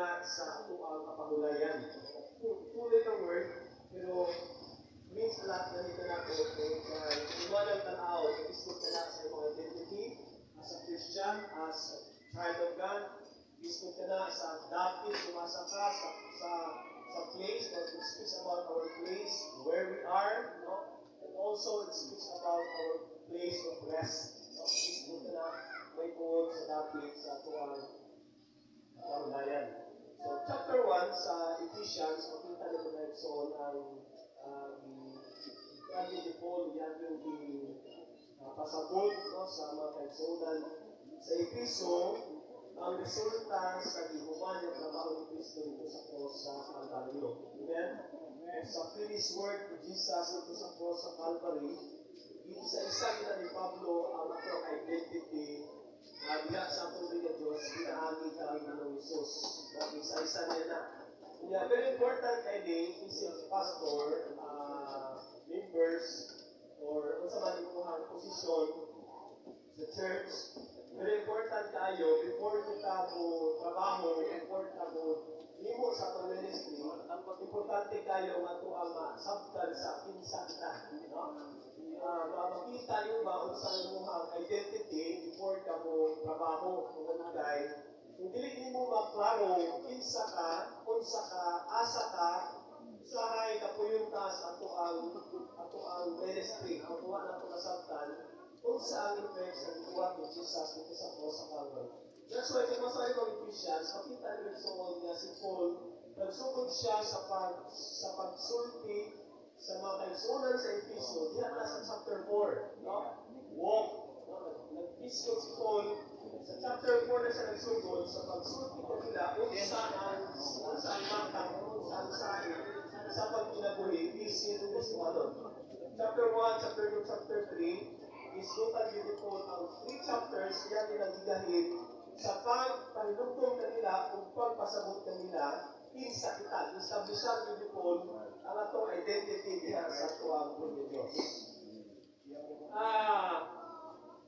na sa atoang kapahulayan. Two letter word, pero means a lot na nito nato kay iwanang tanaw, isgot ka na sa imong identity as a Christian, as a child of God, isgot ka na sa dapit kung asa ka, sa place, that it speaks about our place, where we are, no? And also it speaks about our place of rest. No? Isgot ka na may buod sa dapit sa atoang kapahulayan. So, chapter 1 sa Ephesians, makita nito na igsoon ang ni Paul, yan yung pasabot, no, sa mga kaigsuonan sa Episo, ang resulta sa gihuman nga trabaho ni Kristo dito sa cross sa Calvario. Amen? Sa finished work ni Jesus dito sa cross sa Calvary, isa-isa gina ni Pablo ang atong identity diha sa atong nga Diyos pinaagi kang Ginoong Hesus. No, isa-isa niya na. Yeah, very important kay ni isip pastor, members, or unsa man imong posisyon sa church. Very important kayo before kita mo trabaho, before kita mo himo sa atong ministry, importante kayo nga ato ang masabtan sa kinsa kita, no? Makita niyo ba unsa imong identity before ka mo trabaho? Kung kay kung dili nimo maklaro kinsa ka, unsa ka, asa ka, usahay kapuyon ta sa ato ang ministry kung wa na ato nasabtan unsa ang effect sa gibuhat ni Jesus dito sa cross sa Calvary. That's why kung masa ang Ephesians, makita niyo suod nga si Paul, nagsugod siya sa pagsulti sa mga kaigsuonan sa Efeso, diha na sa chapter 4, no? Walk, no? Nag-discuss si Paul sa chapter 4 na siya nagsugod sa pagsulti kanila unsa ang matang, unsa ang sahi sa pagkinabuhi bisin Kristohanon. Chapter 1, chapter 2, chapter 3 is total beautiful. Ang three chapters yan nilang gigahin sa pagpahinumdum kanila ug pagpasabot kanila kinsa kita. Establishan beautiful ang atong identity diha sa atuang nga Dios.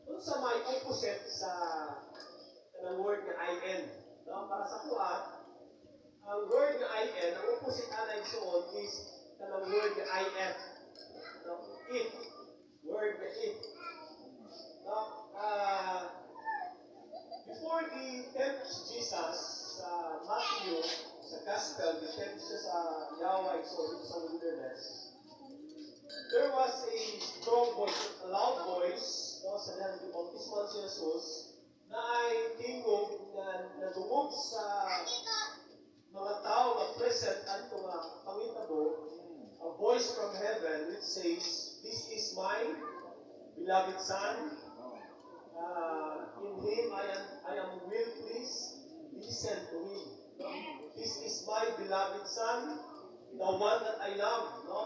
Unsa may opposite sa kanang word nga IN, no? Para sa kuha, ang word nga IN, ang opposite ana, igsuon, is kanang word nga IF. No? If. Word nga if. No? Before the tempt Jesus sa Matthew, sa Gospel, the tempt siya sa yawa, igsuon, dito sa wilderness, there was a strong voice, a loud voice, no, sa dihang gibautismohan si Jesus, na ay tingog na nadungog sa mga tao nga present adto nga pangitabo, a voice from heaven which says, "This is my beloved Son. In him I am well pleased. Listen to him." "This is my beloved Son, the one that I love." No?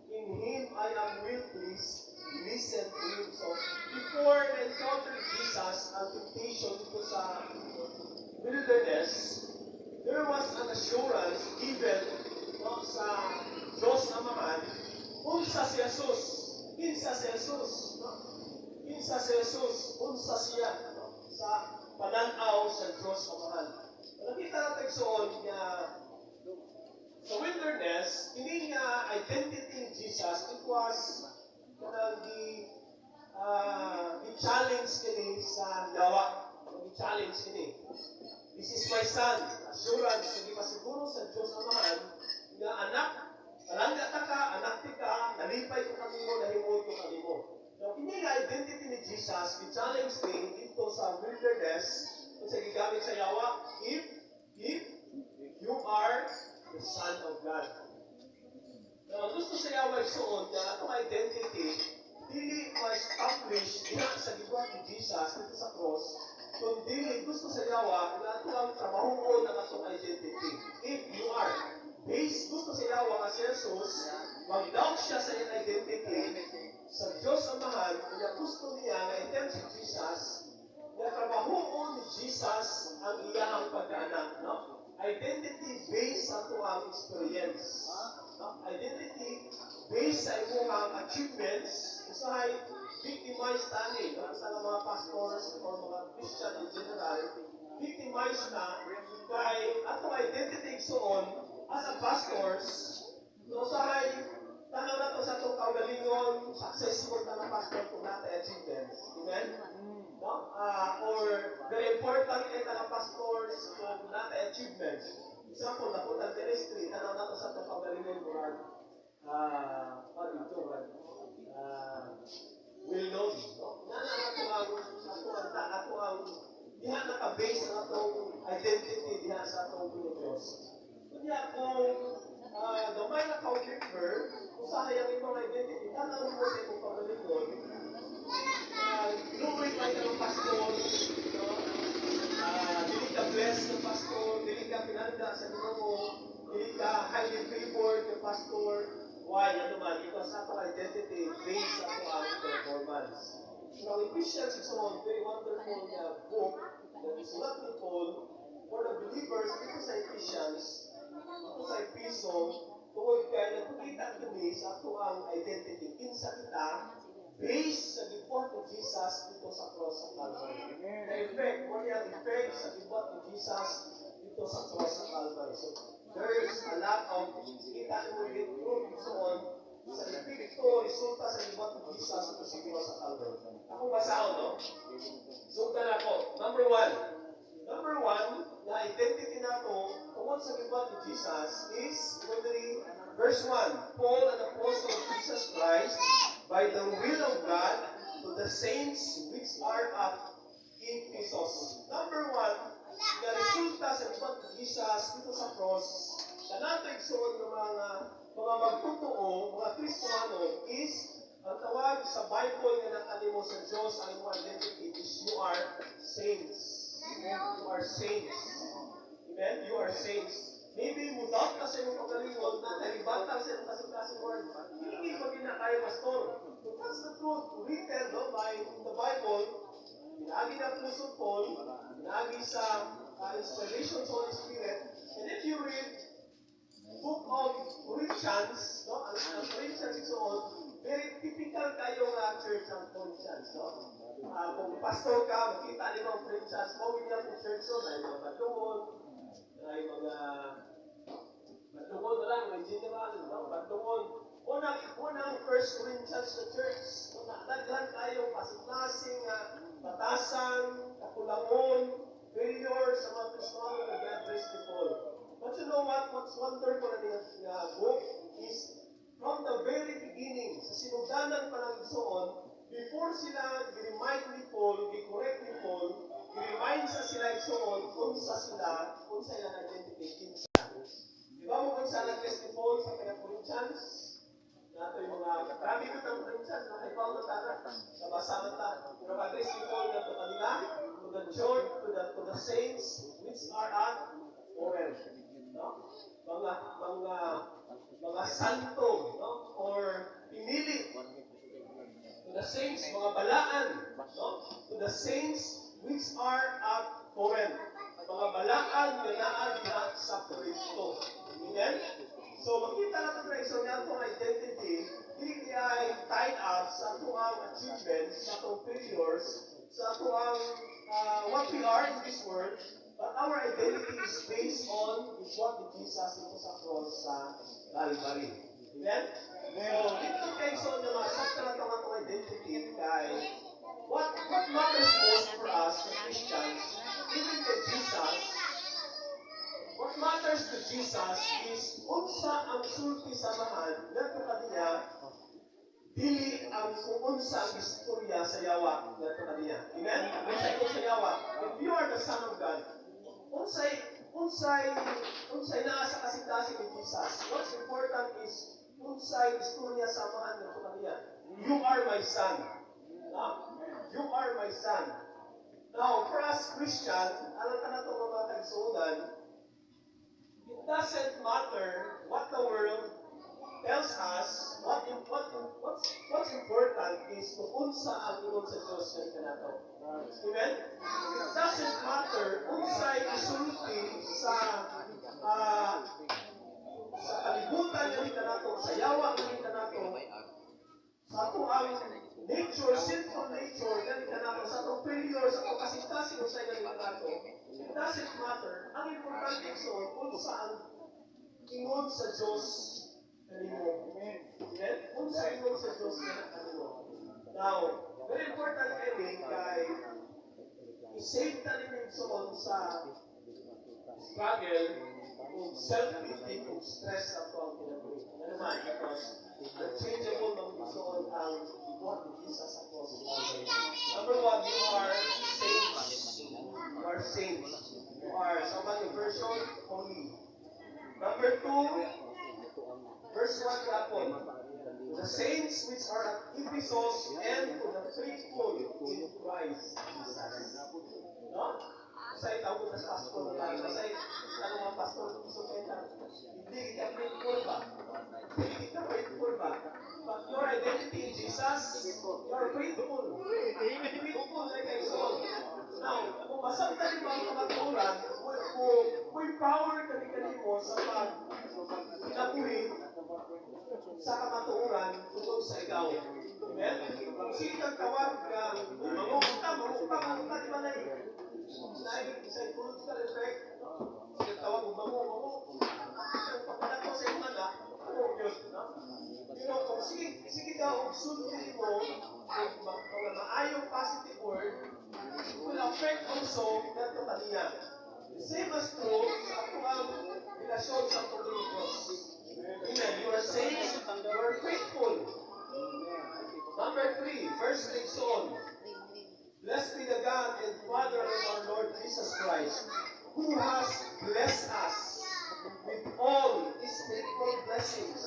"In him I am well pleased. Listen to him." So, before na-encounter Jesus ang temptation dito sa wilderness, there was an assurance given, no, sa Diyos Amahan unsa si Jesus. Kinsa si Jesus. No? Kinsa si Jesus, unsa siya, no? Sa pananaw sa Diyos Amahan. Nakita natin igsoon nga sa wilderness, ini nga identity ni Jesus, it was kanang di challenge kini sa yawa. Di challenge kini. "This is my Son." Assurance, hindi masiguro sa Diyos Amahan nga anak, palangga ta ka, anak ti ka, nalipay ko kanimo, nahimuot ko kanimo. Now, kini nga identity ni Jesus, gi-challenge ni dito sa wilderness, kung sa gigamit sa yawa, If you are the Son of God." Now, gusto sa yawa, igsuon, nga atong identity, dili ma-establish diha sa gibuhat ni Jesus dito sa cross, kundi gusto sa yawa nga ato ang trabahoon ang atong identity. If you are. Based, gusto sa yawa nga si Jesus, mag-doubt siya sa iyang identity sa Diyos Amahan, kaya gusto niya nga i-tempt si Jesus, nga trabahoon ni Jesus ang iyahang pagkaanak. No? Identity based sa atoang experience. No? Identity based sa imong achievements, usahay victimized tani, no? Sa mga pastors or mga Christian in general, victimized na kay atong identity igsoon, as a pastors, no, usahay tanaw nato sa atong kaugalingon, successful ta nga pastor kung naa tay achievements. Amen? No? Or very important kay ta nga pastors kung naa tay achievements. Example, dako tag ministry, tanaw nato sa atong kaugalingon, murag ano ito, murag well known, no? Nga na ato ang diha naka-base ang atong identity diha sa atong Diyos. Kunya kung gamay na ka member, usahay ang imong identity, tanaw mo sa imong kaugalingon, luoy pa ka ng pastor, no? Dili ka blessed ng pastor, dili ka pinanda sa Ginoo, dili ka highly favored ng pastor. Why? Ano man? Because atong identity based sa ato ang performance. So, ang Ephesians is a very wonderful nga book na isulat ni Paul for the believers dito sa Ephesians, dito sa Episo, tungod kay nagpakita kini sa ato ang identity. Kinsa kita based sa gibuhat ni Jesus dito sa cross sa Calvary. The effect, mo niya ang effect sa gibuhat ni Jesus dito sa cross sa Calvary. So, there's a lot of kita mo with truth and so on sa epekto, resulta sa gibuhat ni Jesus dito sa cross sa Calvary. Ako basahon, no? Sugdan ako. Number one. Number one, na identity nato tungod sa gibuhat ni Jesus is, diri, verse 1, "Paul, an apostle of Jesus Christ, by the will of God, to the saints which are at Ephesus." Number one, na resulta sa gibuhat ni Jesus dito sa cross, sa nato igsuon ng mga magtotoo, mga Kristiyano, is ang tawag sa Bible nga nakanimo sa Diyos, ang imong identity is you are saints. You are saints. Amen? You are saints. Maybe mo doubt ka sa imong kaugalingon na nalibatan sa imong kasing-kasing word. Hindi pa ginakaya, pastor. But that's the truth written, no, by the Bible. Pinaagi ng Apostle Paul, pinaagi sa inspiration sa Holy Spirit. And if you read Book of Corinthians, no, ang Corinthians igsoon, very typical kayo nga church ang Corinthians, no? Kung pastor ka, makita nimo ang Corinthians, mo ganyan ang church, so, dahil mga badlungon, dahil mga badlungon na lang, mga general, no? Badlungon. Unang First Corinthians na church, una, daghan kayo kasing-kasing nga batasan, kakulangon, failure sa mga Kristiyano na gi-address ni Paul. But you know what? What's wonderful na nga book is from the very beginning, sa sinugdanan pa ng igsoon, before sila gi-remind ni Paul, gi-correct ni Paul, gi-remind sa sila igsoon, unsa sila, unsa ilang identity, kinsa. Di ba mo kung sa address ni Paul sa taga Corinthians? Nato yung mga, grabe ko ng Corinthians, nakaibaw na tara, nabasa na ta. Pero address ni Paul na to kanila, to the church, to the saints, which are at Corinth. No? Mga santo, no? Or pinili. To the saints, mga balaan, no? To the saints which are at Corinth. Mga balaan nga naa diha sa Corinto. Amen? So makita natin na isang atong identity, dili ay tied up sa atong achievements, sa atong failures, sa atong what we are in this world, but our identity is based on is what did Jesus dito sa cross sa Calvary. Amen? So, dito kay so na masakta na itong atong identity kay what matters most for us as Christians, even to Jesus, what matters to Jesus is unsa ang sulti sa Amahan ngadto kaniya, dili ang kung unsa ang istorya sa yawa ngadto kaniya. Amen? Unsa ingon sa yawa? "If you are the Son of God," unsay naa sa kasing-kasing ni Jesus. What's important is unsay istorya sa Amahan ngadto kaniya. "You are my son." No? "You are my son." Now, for us Christian, alam ka na itong mga kaigsuonan, it doesn't matter what the world tells us, what's important is kung unsa ang ingon sa Diyos kani kanato. Amen? It doesn't matter unsay isulti sa kalibutan kani kanato, sa yawa kani kanato, sa ato ang nature, sinful nature, kani kanato, sa atong failure, sa atong kasing-kasing unsay kani kanato. It doesn't matter. Ang importante so, unsa ang ingon sa Diyos kanimo. Amen? Unsa ingon sa Diyos kanimo. Now, very important kini kay i-save ta ninyo sa struggle ug self-pity ug stress sa ato ang kinabuhi. Ano man, because unchangeable man igsoon ang gibuhat ni Jesus sa cross of Calvary. Number one, you are saints. You are saints. You are, sa ubang version, holy. Number two, verse 1 gapon. "To the saints which are at Ephesus and to the faithful in Christ Jesus." No? Sa tawag sa pastor, kasi ano mga pastor, so kaya hindi ka faithful ba? Hindi ka faithful ba? But your identity in Jesus, you are faithful. Faithful like I saw. Now, kung masabtan mo ang kamatuoran, kung may power ka ni kanimo sa pag kinabuhi sa kamatuoran tungkol sa ikaw. Amen? Kung sige kang tawag ka, mangungta, mangungta, mangungta, di ba na na psychological effect, no? Sige tawag mo, mangu, mangu. Ang pagkadako sa imong anak, mangu yun, no? Pero kung sige, sige ka, og sulti mo, og mga maayong positive word, it will affect also ngadto kaniya. The same as true sa atong relasyon sa atong Diyos. Amen. You are saints, you are faithful. Number three, verse 3 on. "Blessed be the God and Father of our Lord Jesus Christ, who has blessed us with all spiritual blessings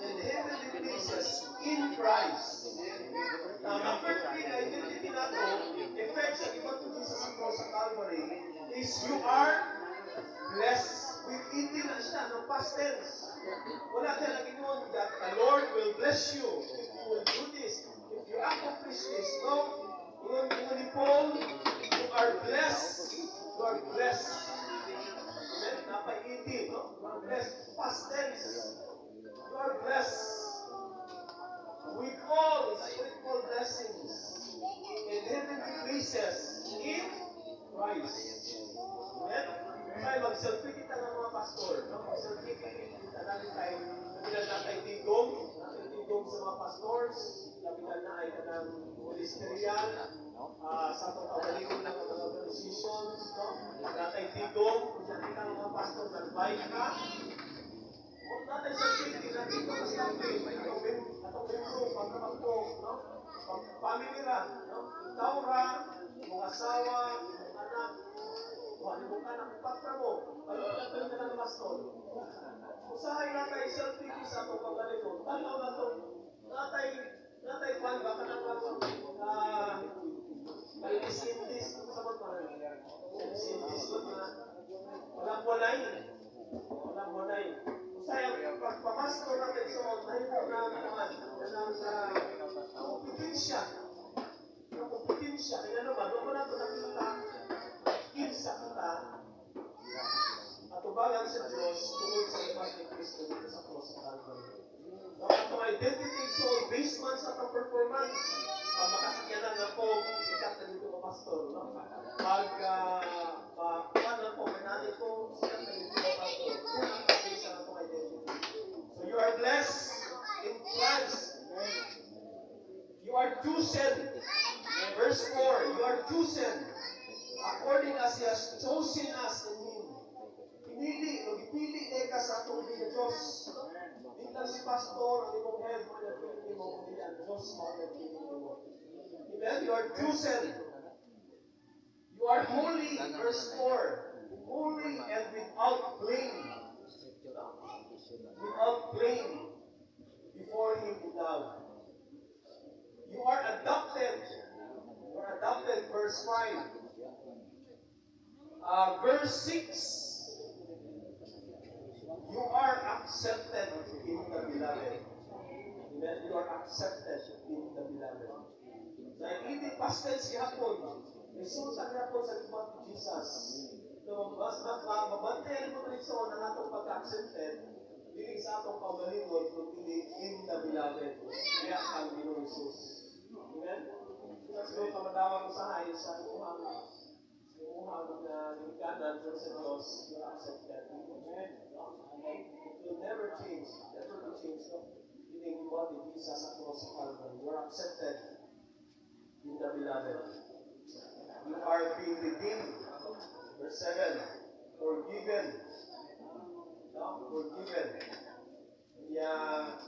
in heavenly places in Christ." Now, number three, na identity nato, effect sa gibuhat ni Jesus sa cross sa Calvary, is you are blessed. With ed na siya, no past tense. Wala ka lang ingon that the Lord will bless you if you will do this, if you accomplish this. No? Ingon, ingon ni Paul, you are blessed. You are blessed. Amen? Napa-ed, no? You are blessed. Past tense. You are blessed with all spiritual blessings in heavenly places in Christ. Amen? Kaya mag-selfie kita ng mga pastor. No? Mag-selfie kita natin tayo. Labi na tayo tigom. Natin tigom sa mga pastors. Labi na ay kanang ministerial. Sa atong kaugalingon ng mga organizations. No? Natay tigom. Kung kita ng mga pastor, nag-bike ka. Huwag natin selfie, natin ito mas selfie. Atong membro, pagkapagpo, no? Pag family ra, no? Ikaw ra, mong asawa, mong anak, buwan mo ka na, patra mo, balik na tayo ka ng pastor. Usahay na tayo selfie sa atong kaugalingon. Tanaw na to, natay, natay kwan ba, kanang indis, sa mga indis ba nga, walang walay, walang walay. Usahay ang pagpamasto natin sa nahimo na naman, kanang sa kompetensya. Ang kompetensya, kaya naman, wala na ito nakita, kinsa kita, atubangan sa Diyos tungod sa iba ni Kristo dito sa cross sa Calvary. Now, atong identity so based man sa atong performance, pag makasakyanan na po, sikat na dito ko pastor, no? Pag ano po, may ko, sikat na dito ko pastor. Yan ang base sa atong identity. So you are blessed in Christ. You are chosen. Verse 4, you are chosen according as He has chosen us in Him. Pinili, o gipili na ka sa atong Diyos. Di lang si pastor ang imong head mo nagpili mo, kundi ang Diyos mo ang nagpili mo. Amen? You are chosen. You are holy, verse 4. Holy and without blame. Without blame before Him in love. You are adopted. You are adopted, verse 5. Verse 6. You are accepted in the beloved. Amen? You are accepted in the beloved. Na hindi past tense gihapon. Resulta gihapon sa gibuhat ni Jesus. No, mas mabantayan mo rin sa ang atong pagka-accepted dili sa atong kaugalingon kundi in the beloved. Kaya ang Ginoong Jesus. Amen? Siguro kamadawang usahay sa imuhang ginikanan sa Diyos, you are accepted. Amen. No? change. Never be changed, no? Kining gibuhat ni Jesus sa cross sa Calvary. You are accepted in the beloved. You are being redeemed. Verse 7, forgiven. No? Forgiven. Yeah.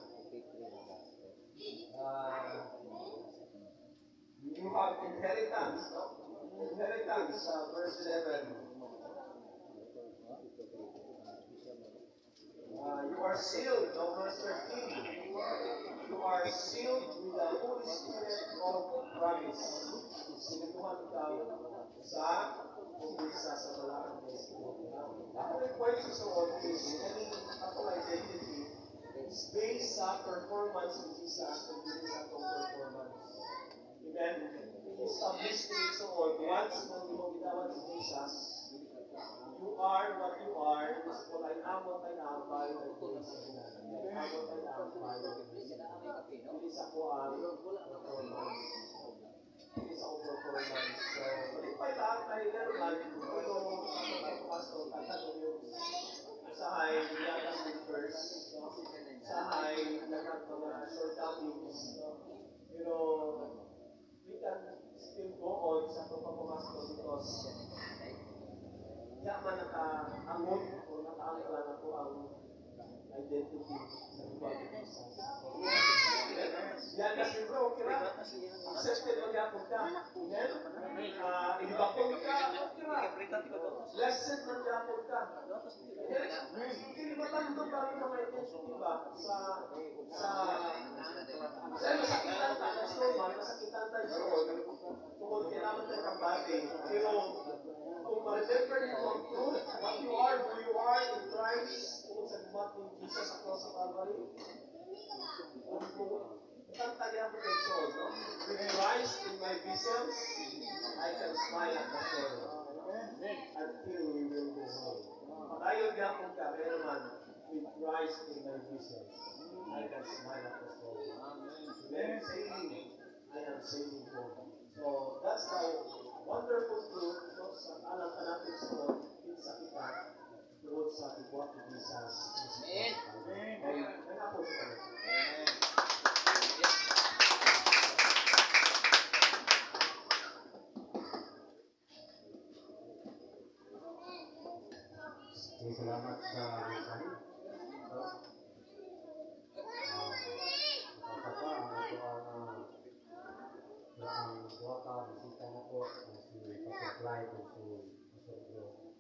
You have inheritance, no? Inheritance, verse 11. You are sealed, no? Verse 13. You are sealed with the Holy Spirit of promise. Siniguhan ka sa umpisa sa balaan ng Espiritu. Ako may point sa suot is any atong identity is based sa performance ni Jesus o dili sa atong performance. Amen? I-establish ni suot, once nang imong gidawat si Jesus, you are what you are. This is what I am, what I am by the grace of God. I am what I am by the grace of God. Dili sa ko ang performance. Dili sa ko performance. So, malipay lahat tayo naman. Pero sa atong pastor, tatanong yung usahay, niyagas with verse. No? Usahay, lahat mga shortcomings. No? Pero, we can still go on sa atong pagpamasto because di man nakaangot o nakaangkla na po ang identity sa iba ni Jesus. Yan kasi bro, okay ra. Accepted magyapon ka. Amen? Ibakon ka, okay ra. Blessed magyapon ka. Amen? Hindi matandog ba ang mga identity ba sa sa masakitan ta, that's normal, masakitan tayo sa tungkol kailangan tayo kambate. Pero kung ma-remember niyo ang truth, what you are, who you are in Christ, tungkol sa gumat ni Jesus sa cross sa Calvary, kung tantagyan mo kay Saul, no? With Christ in my vessels, I can smile at the storm until we will go home. Padayon gyapon ka, kaya naman, with Christ in my vessels, I can smile at the storm. Amen. Sailing, I am sailing home. So, that's the wonderful truth, no, sa alam ka natin sa Lord, kinsa kita, tungod sa gibuhat ni Jesus. Amen. Amen. Amen. Ako sa kanila. Amen. Okay, salamat sa mensahe. So, pa ang ito ang duha ka bisita na po ang si Pastor Clyde ug si Pastor Joe.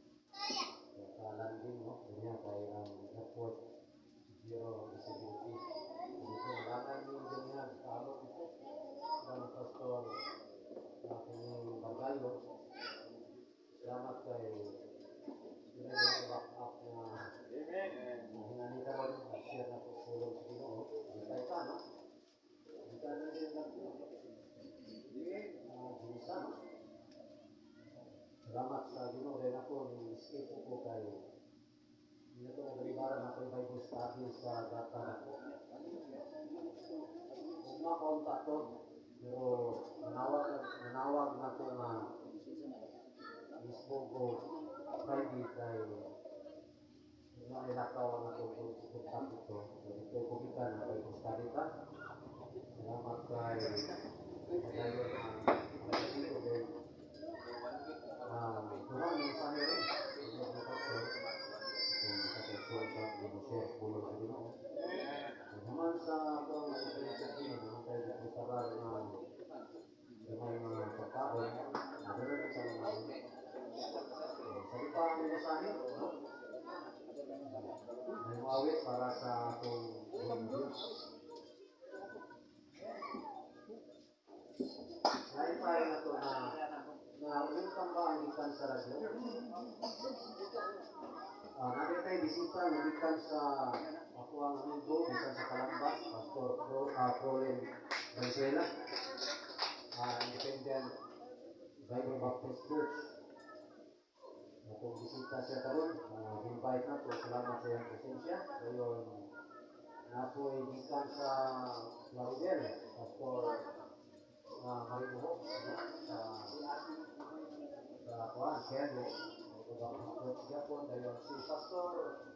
Sa landing, no, ganyan kay ang airport zero visibility. Dito malamay ni ganyan kaabot dito. Ang Pastor aking Bargallo. Salamat kay sila yung back up na hinani karon share na po pulong sa Ginoo. Di pa, no? Di ka na din lang. Ginisa, no? Salamat sa Ginoo rin ako ni escape ko kay hindi na ito nagalibaran ako yung Bible study sa data na po. Kung makaunta to, pero nanawag na ko nga mismo ko Friday kay mailakaw ang atong kontak ito. So, ito kumitan na Bible study ta. Salamat kay padayon na dito din. Kurang mensahe rin. Ito ang pastor. Kung isa sa short sa share pulong sa Ginoo. Naman sa atong superintendent, naman tayo nagpreparar ng gamay mga pagkaon. Meron sa mga salita ang mensahe, no? May muawit para sa atong Diyos. Naipay na to na na welcome ba ang gikan sa radyo? Natin tayo bisita na gikan sa ako ang amigo, gikan sa Kalamba, Pastor Colin Valenzuela, Independent Bible Baptist Church. Atong bisita siya karon, invite na to, salamat sa iyang presensya. Ngayon, napoy gikan sa Plaridel, Pastor Marino Ho, no? Sa kuan, Cebu, Baptist Church gyapon, dayon si Pastor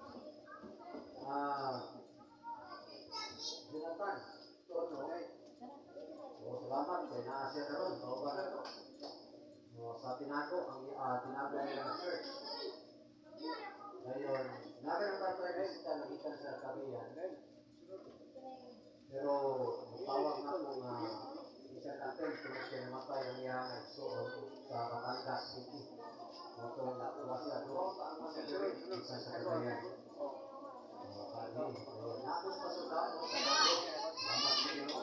hospital gikan sa Cagayan. Pero tawag na ko nga siya ka-attend tungod kay namatay ang iyang igsuon sa Batangas City. Mao tong nakuha siya doon gikan sa Cagayan. Kani, napos pasukan, salamat sa Ginoo.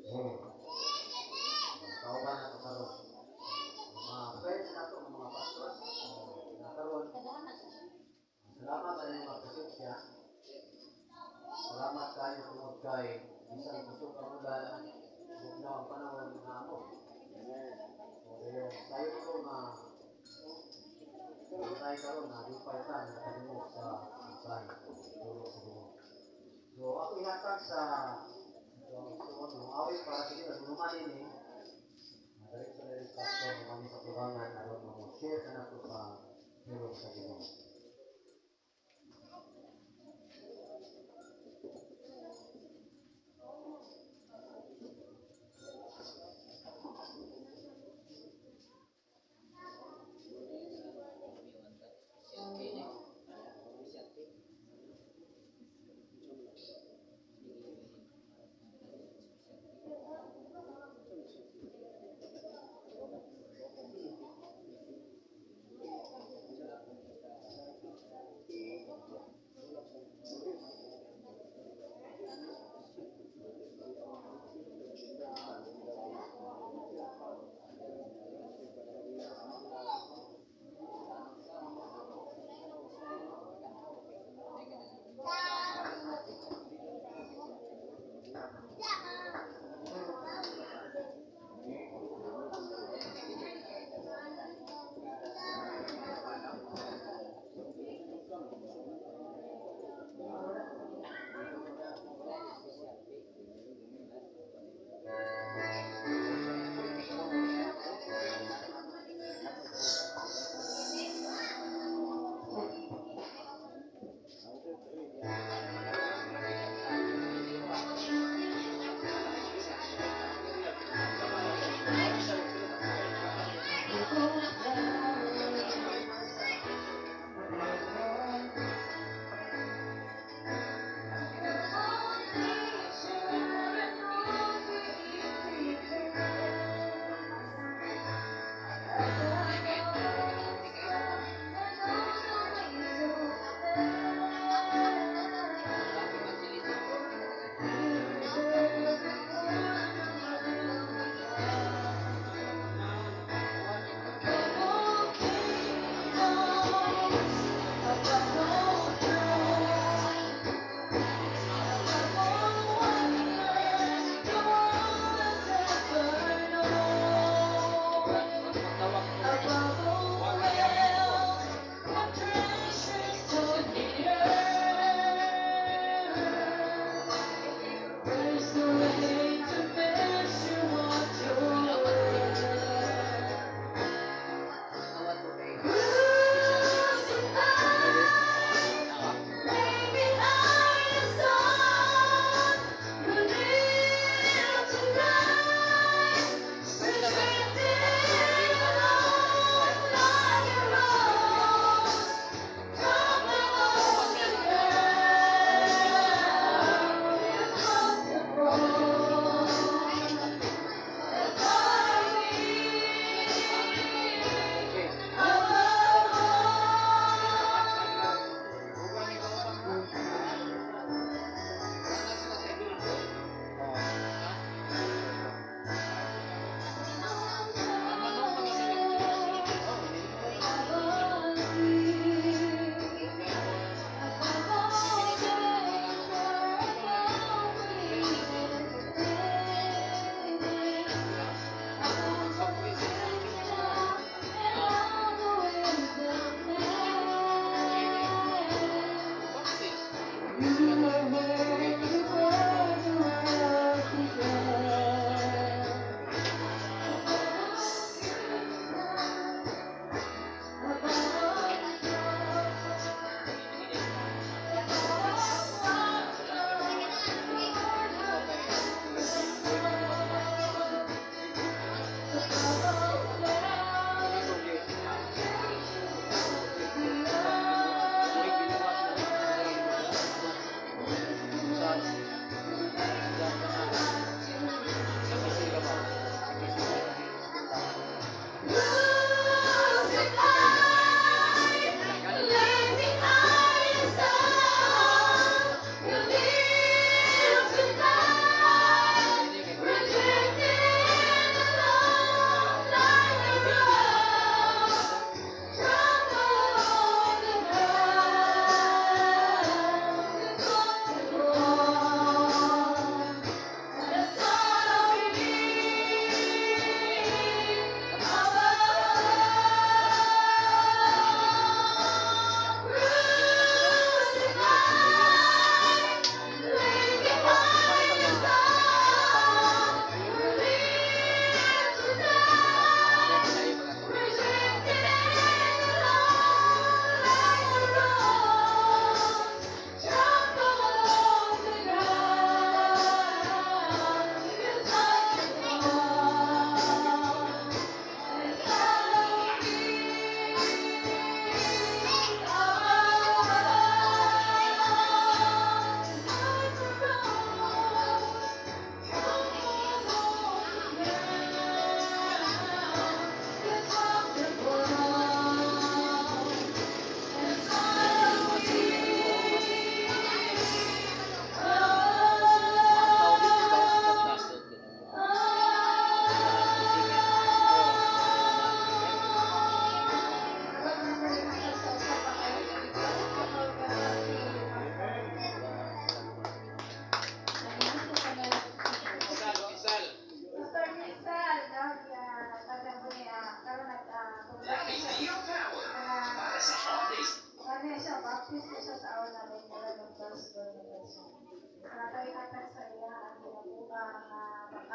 Eh, tawag na to karon. Mga friends nato, mga pastors, na karon. Salamat sa inyong mga presensya. Salamat kayo tungod kay bisan kusog ang ulan, bugnaw ang panahon nga amo. So, tayo ko nga tayo karon na lipay ta na nakadungog sa mensahe tulong sa Ginoo. So ako ihatag sa so, ang awit para sa Ginoo numan ini. Diretso na rin, Pastor, kami sa tubangan aron mo share ka nato sa tulong sa Ginoo.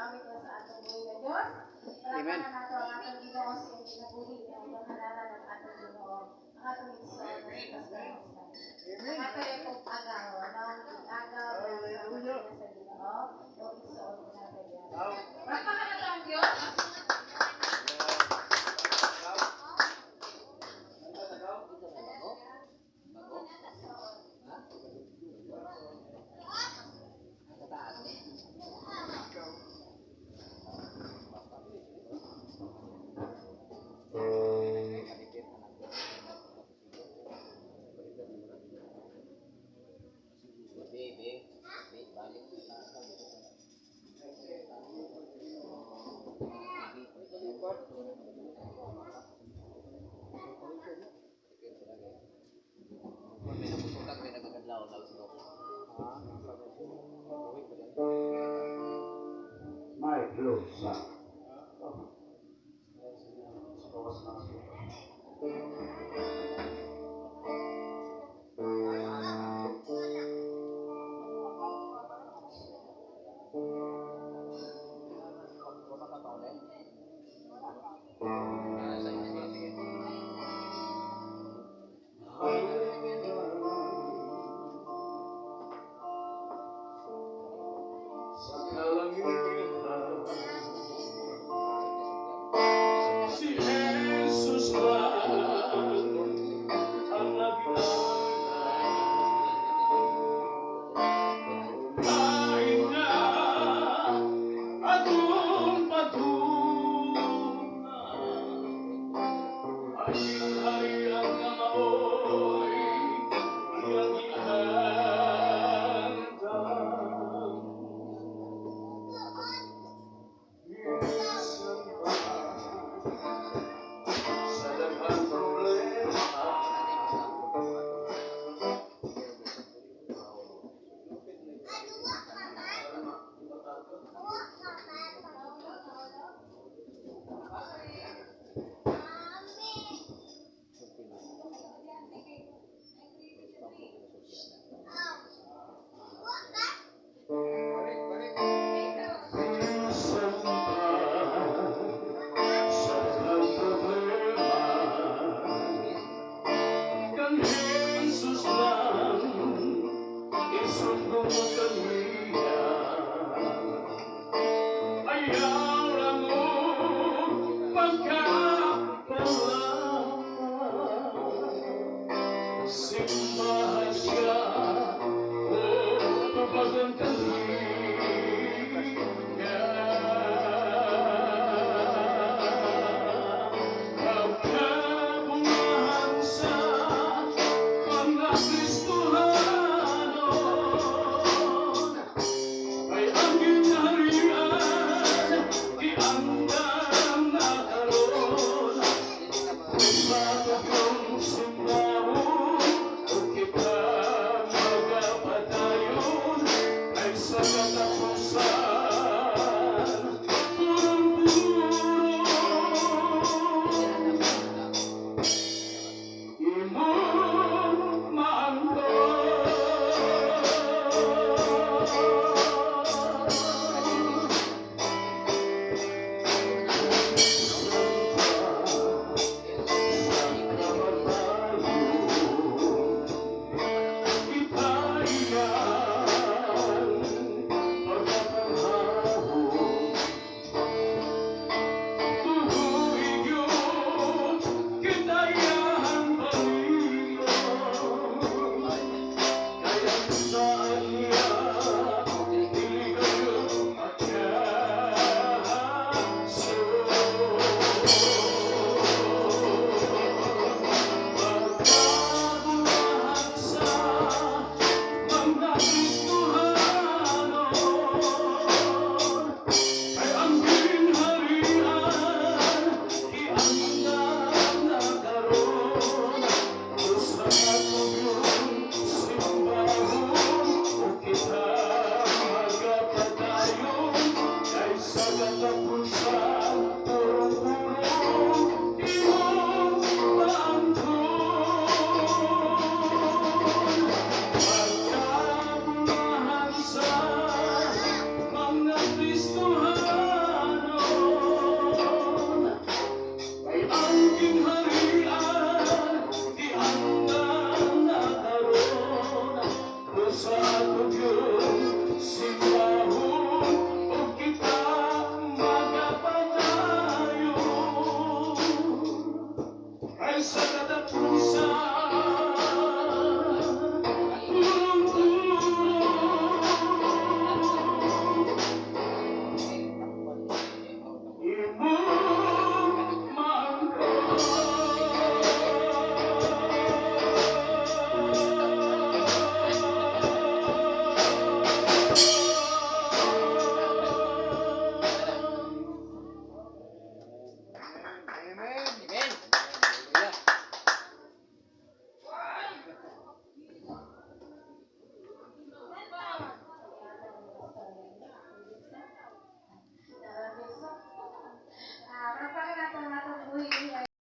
Pag-awit na sa atong buhi nga Diyos. Amen. Palakpakan nato ang atong Ginoo sa iyang kinabuhi nga iyang ang atong Ginoo. Ang atong igsoon na si Pastor Jose. Ang ato rin kong agaw, no? Agaw na sa Ginoo, o igsoon na sa Diyos. Palakpakan nato ang Diyos. My close. Sa kalangitan, si Jesus lang ang nag-ialay. Kain na atong patungan, ay gingharian nga maoy iyang gihandam. Minsan pa sa daghang problema, minsan pa sa daghang problema, kang Jesus lang isugpo mo kaniya. Ayaw lang mo pagkapala. Simbahan siya o tubagon kaniya. Pagkabungahan sa mga